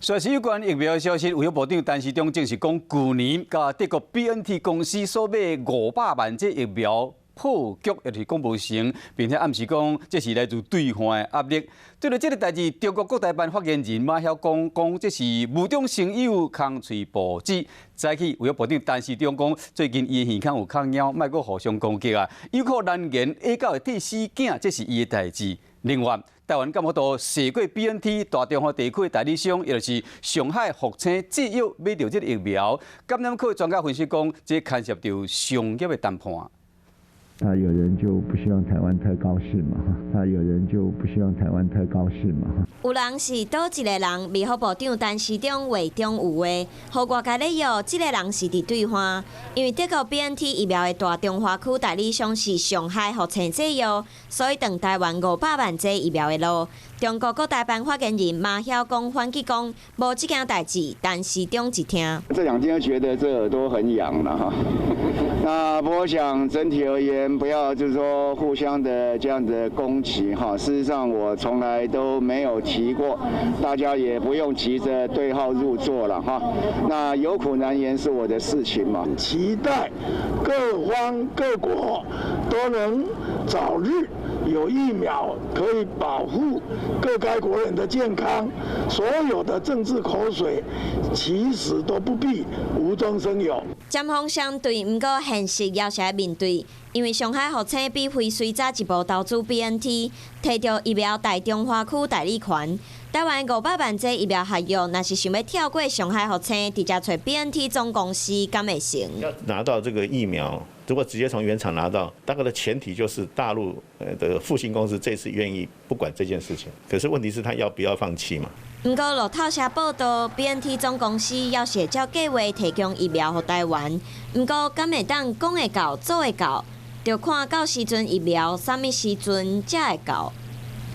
煞是有關疫苗的消息，衛福部長陳時中證實講，舊年佮德國 BNT 公司所買500萬劑疫苗破局，也就是講無成，並且暗示講這是來自對岸的壓力。對著這個代誌，中國國台辦發言人馬曉光講，這是無中生有、空喙布子。早起，衛福部長陳時中講，最近伊的耳孔有較貓，莫閣互相攻擊啊！有苦難言，下狗會替死囝，這是伊的代誌。另外，台灣敢有法度踅過 BNT 大中華地區的代理商，也就是上海復星製藥買著這个疫苗。感染科專家分析講，這牽涉著商業的談判。那有人就不希望台灣太高興嘛？那有人就不希望台灣太高興嘛？有人是佗一个人？衛福部長陳時中話中有話，予外界咧臆，這个人是佇對岸，因為德國 BNT 疫苗的大中華區代理商是上海復星製藥，所以斷台灣500萬劑疫苗的路。中國國台辦發言人馬曉光反擊講，無這件代誌，陳時中一聽。這兩天覺得這耳朵很癢了哈。那我想整體而言，不要就是說互相的這樣子攻擊哈。事實上，我從來都沒有提過，大家也不用急着對號入座了哈。那有苦難言是我的事情嘛。期待各方各國都能早日有疫苗可以保護各該國人的健康。所有的政治口水其實都不必無中生有。針鋒相對，毋過現實猶是愛面對，因為上海復星比輝瑞早一步投資 BNT，提著疫苗大中華區代理權。台灣500萬劑疫苗合約，若是想欲跳過上海復星，直接揣 BNT 總公司，敢會成？要拿到這個疫苗，如果直接從原廠拿到，大概的前提就是大陸的復興公司這次願意不管這件事情。可是問題是，他要不要放棄嘛？毋過路透社報道，BNT 總公司猶是會照計劃提供疫苗予台灣。毋過，敢會當講會到做會到，就看到時陣疫苗啥物時陣才會到。